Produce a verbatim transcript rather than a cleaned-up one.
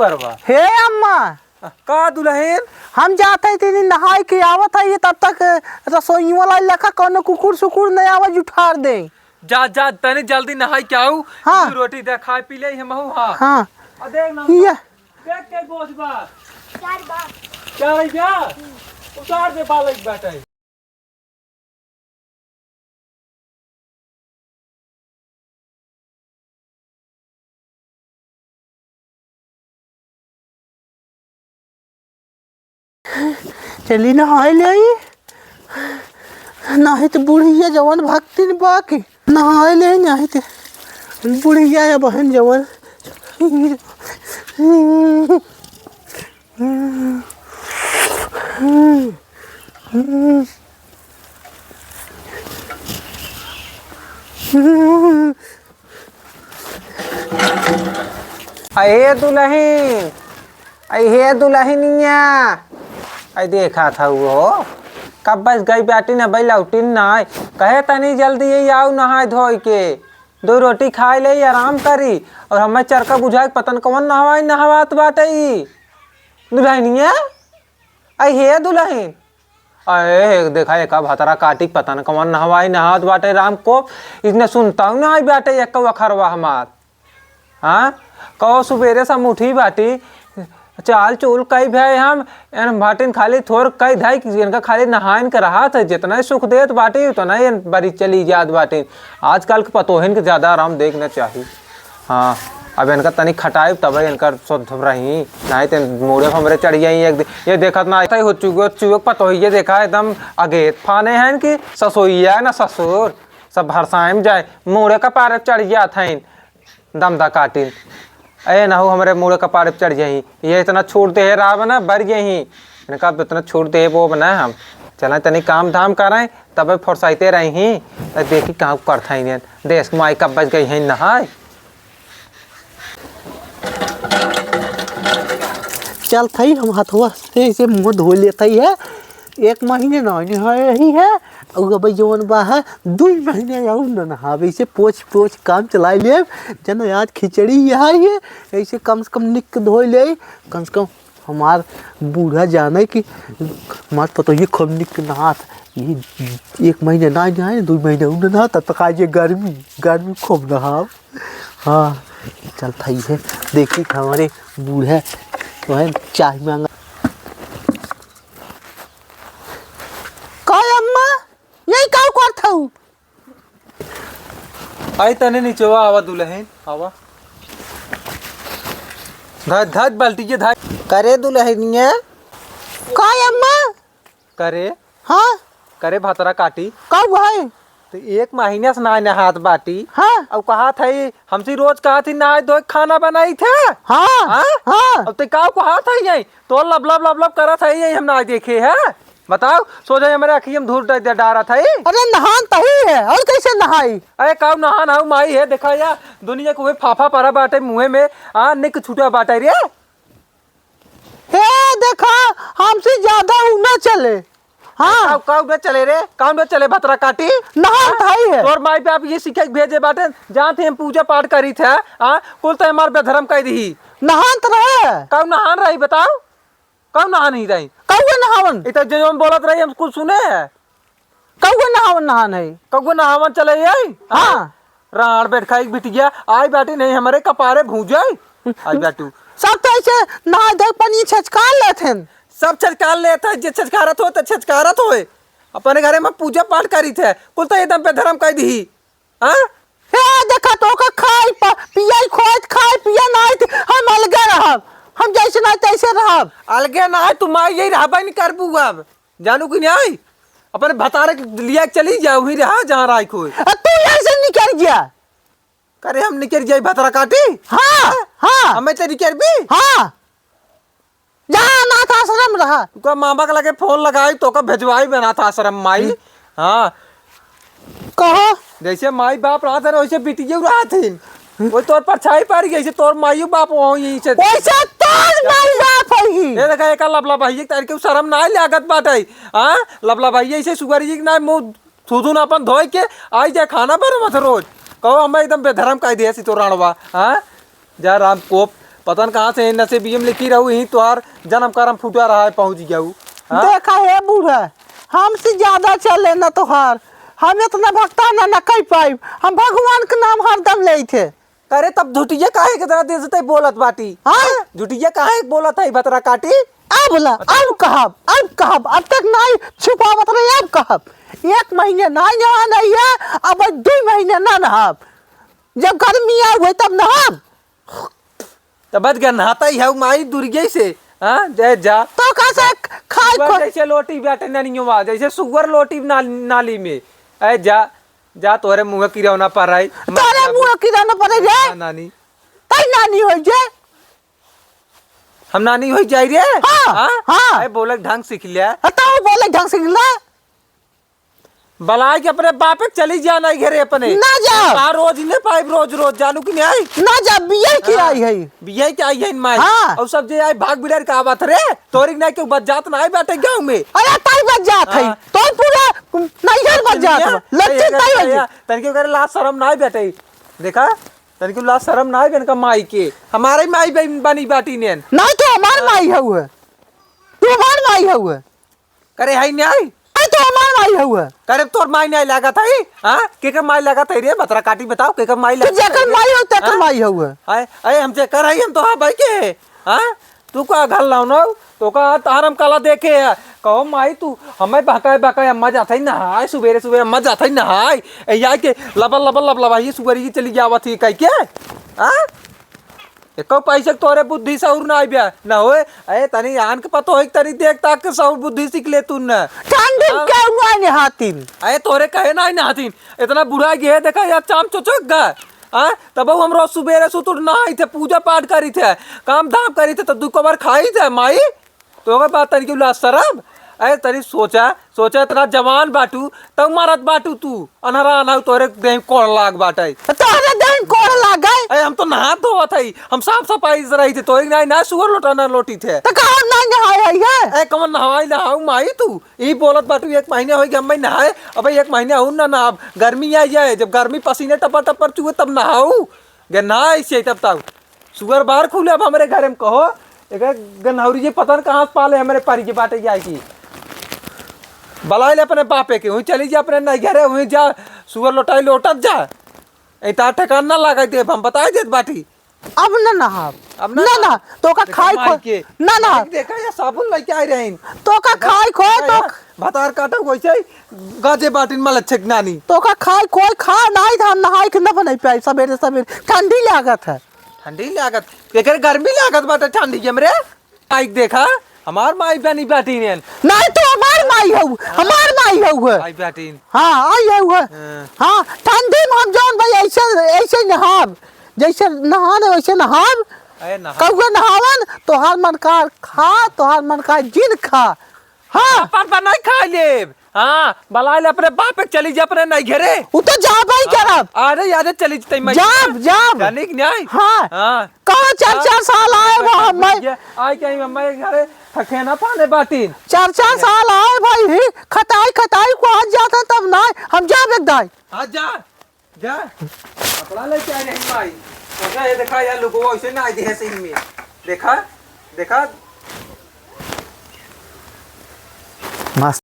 करवा। हे अम्मा। का दुलहिन? हम जात हई तनी नहाई के आवत हई, तब तक रसोई वाला लेखा कौनो कुकुर सुकुर नहीं आवे जुठार दे। जा, जा, तनी जल्दी नहाई के आऊ। हाँ। दू रोटी दे, खाए पी ले हमहू। हाँ। हाँ। आ देख ना, ये देख के गोज बा। चार बा। चार है क्या? उतार दे, बालक बाटे। चली नहाए ले आई, नाहीं तो बुढ़िया जवन भक्तिन बा की नहाए ले, नाहीं तो बुढ़िया या बहन जवन। अहे दुलहिन, अहे दुलहिनिया, अइ देखा था वो, कब बस गई बाटी न, बई लौटिन नाहीं। कहे तनी जल्दी यही आऊ नहाए धोए के, दो रोटी खाए ले, आराम करी, और हमें चरका बुझाए के पतन कौन नहवाई नहवात बाटे ई। दुलहिनिया, अहे दुलहिन, अरे, एक देखा, एका भतरा काटी, पता न कवन नहवाई नहात बाटे, राम को, इसने सुनता हूँ ना, आई बाटे, एक कौआ खरवा हमार। हाँ, कहो सुबेरे से हम उठी बाटी, चाल चूल कई भय हम, एन बाटिन खाली थोर कई धाई कि इनका खाली नहाइन के रहत है, जितना ही सुख देत बाटी, उतना ही एन बरी चली जात बाटी। आजकल के पतोहिन के ज्यादा आराम देखना चाहिए। हाँ, अब इनका तनी खटाइब तब इनका शुद्ध रही, नाहीं तो मूड़े पर हमरे चढ़ जाई एक दिन। ये देखत ना, ऐसा ही हो चुके, हो चुके पतोहिए देखा एकदम अगेत फाने हैं कि ससोइया है ना ससुर, सब भरसाए में जाए, मूड़े कपारे चढ़ जात हैं, दमदा काटिन। ए ना हो, हमरे मूड़े कपारे चढ़ जाई, ये इतना छूट दे रहा ना, बर जाई, इनका इतना छूट दे वो बना हम। चला तनी काम धाम करें, तबे फुर्सते रही, त देखी कहाँ करत हैं इन्हें। देश के माई कब बच गई हैं नहाए। चल थई, हम हथवा से इसे मुँह धो लेत हई है। एक महीने ना नहाए रही है, और अब जवन बा है, दुई महीने और ना नहावे। इसे पोछ पोछ काम चलाए लेब। जन आज खिचड़ी यहाँ है, ऐसे कम से कम निक धोए ले, कम से कम हमार बूढ़ा जाने कि हमार पतोहिए खूब निक नहात। ये एक महीने ना नहाए, दुई महीने और ना नहाए, तब तक आज ये गर्मी, गर्मी खूब नहाओ। हाँ, चल थई है, देखी हमारे बूढ़ा वह चाय मांगा। का अम्मा, यही का करत हऊ? आई तने नीचवा आवा दुलहिन, आवा। धर, धर बाल्टी के धर। करे दुलहिनिया। का अम्मा? करे। हाँ? करे भतरा काटी। का भाई? तो एक महीने से ना नहात बाटी। हाँ। अब कहा था हमसे रोज कहा थी नहाए धोए खाना बनाई थे। हाँ। हाँ? हाँ। अब ते का कहा था यही? तो लब लब लब लब करत है यही हम ना देखे है। बताओ, सोझा हमरे अखिया में धूल डा-, डा-, डारा था ई? अरे नहान तही है, और कैसे नहाई? अरे काऊ नहान हाउ माई है, देखा या दुनिया को वे फाफा परा बाटे मुँहे में, आ निक छूटा बाटे रे। हे देखा, हमसे ज्यादा ऊ ना चले। हाँ। काऊ, काऊ ना चले रे, काऊ ना चले भतरा काटी। नहान हाँ? तही है। तोर माई बाप ये सीखे के भेजे बाटे, जानते हम पूजा पाठ करी थे, हाँ? कुल तो हमार बेधर्म कह दी। नहान तो रहे। काऊ नहान रही बताओ? कौन नहा नहीं रही? कौआ नहावन? इ तो जो हम बोलत रही, हम कुछ सुने है। कौआ नहावन नहान है? कौआ नहावन चले आई? हाँ। राण बैठ खाई बिटिया, आई बाटी नहीं हमारे कपारे भूंजाई। आई बाटू। सब तो ऐसे नहा धो पानी छचकार लेत हैं। सब छचकार लेत है, जे छचकारत हो तो छचकारत होए। अपने घरे में पूजा पाठ करी थे, कुल तो एकदम बेधर्म कह दी। हाँ? हे, देखा तो ओकर खाई प-, पियाई, खोत खाए, पिया नाई त हम अलगे रहब। हम जैसे नाई तैसे रहब। अलगे नाई, तू माई यही रहबे नहीं करबू अब। जानू कि नहीं? अपने भतारे के लिया के चली जा, वहीं रहा जहाँ राई खोए। आ, तू यहाँ से निकल गया। करे हम निकल जाई भतरा काटी? हाँ, हाँ। हमें तो निकल भी? हाँ। जा अनाथ आश्रम रहा। तुका मामा के लगे फोन लगाई, तोका भेजवाई अनाथ आश्रम माई। हम्म। हाँ। कहो। जैसे माई बाप रहत है, वैसे बिटिया रहत है। वो तोर परछाई पड़ गई, जैसे तोर माई बाप हो यहीं से। वैसे तोर माई बाप है ही। ये देखा, एका लबला भाई, एक तारीख के शर्म ना लागत बाटे। हाँ, लबला भाई, ऐसे सुगर जी ना मुँह थूथू ना अपन धोए के आई जाए खाना पर मत रोज। कहो, हमें एकदम बेधर्म कह दिया सी तो राणवा। हाँ, जा राम कोप। पता न कहाँ से नसीबिये में लिखी रहू, यहीं तोहार जन्म करम फूटा रहा है, पहुँच गया हूँ। हाँ? देखा हे बूढ़ा, हमसे ज्यादा चले न तोहार, हम इतना भक्ता न, न कह पाइब, हम भगवान के नाम हरदम लेइत है। अरे तब झुटिया काहे के तरह देश ते बोलत बाटी? हाँ? झुटिया काहे के बोलत है भतरा काटी? अब ला, अब कहब, अब कहब, अब तक नाई छुपावत रहे, अब कहब। एक महीने नाई नहा नहीं है, अब दुई महीने ना नहाब। जब गर्मी आवे तब नहाब। तब बच गया, नहाता ही है माई दुर्गे से। हाँ, जय जा। तो का से खाई सुअर खो- जैसे लोटी बाटे ननियवा, जैसे सुअर लोटी ना-, नाली में। ऐ जा, जा, तोहरे मुँह किरौना पर आई। तोहरे मुँह किरौना पर आई रे। हाँ, नानी। तई नानी होई जे। हम नानी होई जाई रे। हाँ, हाँ? हाँ। ऐ बोलक ढंग सीख लिया। आ, तो बोलक ढंग सीख ले। बलाय के अपने बापे के चली जा नाई घरे अपने। ना जा। का रोज ही नहीं पाइब, रोज, रोज जानू कि नहीं आई? ना जा, बियाह की हाँ। आई है। बियाह के आई है माई। हाँ। और सब जे आई भाग बिड़र का आवत रे, तोरी नहीं के बच जात ना आई बाटे गाँव में। अरे ताई बच जात है। हाँ। तो पूरा नैहर बच जात है। लच्ची ताई बच जात। तनके करे लाज शरम ना आई बाटे। देखा? तनके लाज शरम ना आई बन का माई के। हमारे माई बन-, बनी बाटी नेन। नहीं तो हमार माई हउए। तू हमार माई हउए। करे है न्याय? अरे तो हमार माई हउए। करे तोर माई न्याय लागत है? हाँ? केकर माई लागत है रे? बतरा काटी बताओ, केकर माई तू लागत जेकर है रे? माई हो, तेकर हाँ? माई हउए। आए, आए, हम जेकर है, हम तो हाँ भाई के है। हाँ? तू का घर लाओ ना? तो का तार हम काला देखे है? कहो माई तू, हमें बहकाए, बहकाए, अम्मा जात है नहाए, सुबेरे, सुबेरे अम्मा जात है नहाए। ए, या के लबल, लबल, लब, लबाइए सुबेरे ये चली जावत ही कह के? हाँ? एको पैसे के तोरे बुद्धि सहूर ना आइबे, ना होए। अरे तनी आन के पतो है, तनी देख ताक के सहूर बुद्धि सीख ले तू न। ठंडी हाँ। के हुआ ने हातिन। अरे तोरे कहे ना, ना हातिन। इतना बुढ़ा गे है, देखा यार चाम चोचक गा। हाँ, तब हम रोज सुबेरे सुत उठ नहाई थे, पूजा पाठ करी थे, काम धाम करी थे, तो दू कबर खाई थे, माई। तो ओकर बाद तनी के लाज शरम? अरे तनी सोचा, सोचा इतना जवान बाटू, तब मरत बाटू तू। अनहरा अनहु तोरे देह कोड़ लाग बाटे। तोहरे देह कोड़ लाग गए? अरे हम तो नहा धोवत हई, हम साफ सफाई से रही थे, तोरी नाई ना सुअर लोटा ना लोटी थे। तो कहाँ ना नहाए है ये? अरे कमन नहाई नहाऊ माई तू? ई बोलत बाटू एक महीना होई गया हम नहाए, अबे एक महीना और ना नहाब, गर्मी आ जाए, जब गर्मी पसीने टपर टपर चुए तब नहाऊ। गे नहाए से तब तब। सुअर बाहर खुले अब हमरे घरे में कहो, एक गन्हौरी जी पता न कहाँ से पाले हमरे पारी के बाटे जाए की। बलाए ले अपने बापे के, वहीं चली जा अपने नैहरे, वहीं जा सुअर लोटाई लोटत जा। ए तार ठेकान ना लगाई देब, हम बताए देत बाटी। अब ना नहाब। अब ना ना, नहाब। ना, तो का देखा खाई माई खो-, के। ना, ना। माई के देखा या साबुन लेके आए रहे हैं। तो का देखा, खाई खो, देखा तो या भतार काटा वैसे ही गाजे बाटिन मल अच्छे के नानी। तो का खाई कोई खा नहीं था, हम नहाई के ना बनाई पाई सबेरे सबेरे। ठंडी लागत है। ठंडी लागत, केकर गर्मी लागत बाटे ठंडी के हमरे। माई देखा, हमार माई बनी बाटी नेन। नहीं तो हमार माई हऊ, हमार माई हऊ है। आई बाटी। हाँ, आई हऊ है। हाँ। हाँ, ठंडी में हम जौन भाई ऐसे, ऐसे नहाब, जैसे नहाने वैसे नहाब। अरे नहा। कौआ नहावन, तोहार मन का खा, तोहार मन का जिन खा। हाँ। अपन पर नहीं खा लेब। हाँ, बलाए ले अपने बाप के चली जा अपने नहीं घरे। उ तो जाबे ही करब। अरे यार चली जतई मैं। जाब, जाब। जानिक नहीं? हाँ। हाँ। कहो चार, हाँ। चार साल आए बा हम भाई। ये आए क्या मम्मा के घरे थकेना पाने बाटिन। चार, चार साल आए भाई ही, खटाई, खटाई को आज जाता तब ना, हम जाब एक दाई। हाँ जा। जा, कपड़ा लेके आ रही माई। अच्छा, ये देखा यार, लुकवा ऐसे ना आई है सीन में। देखा, देखा। मस्त।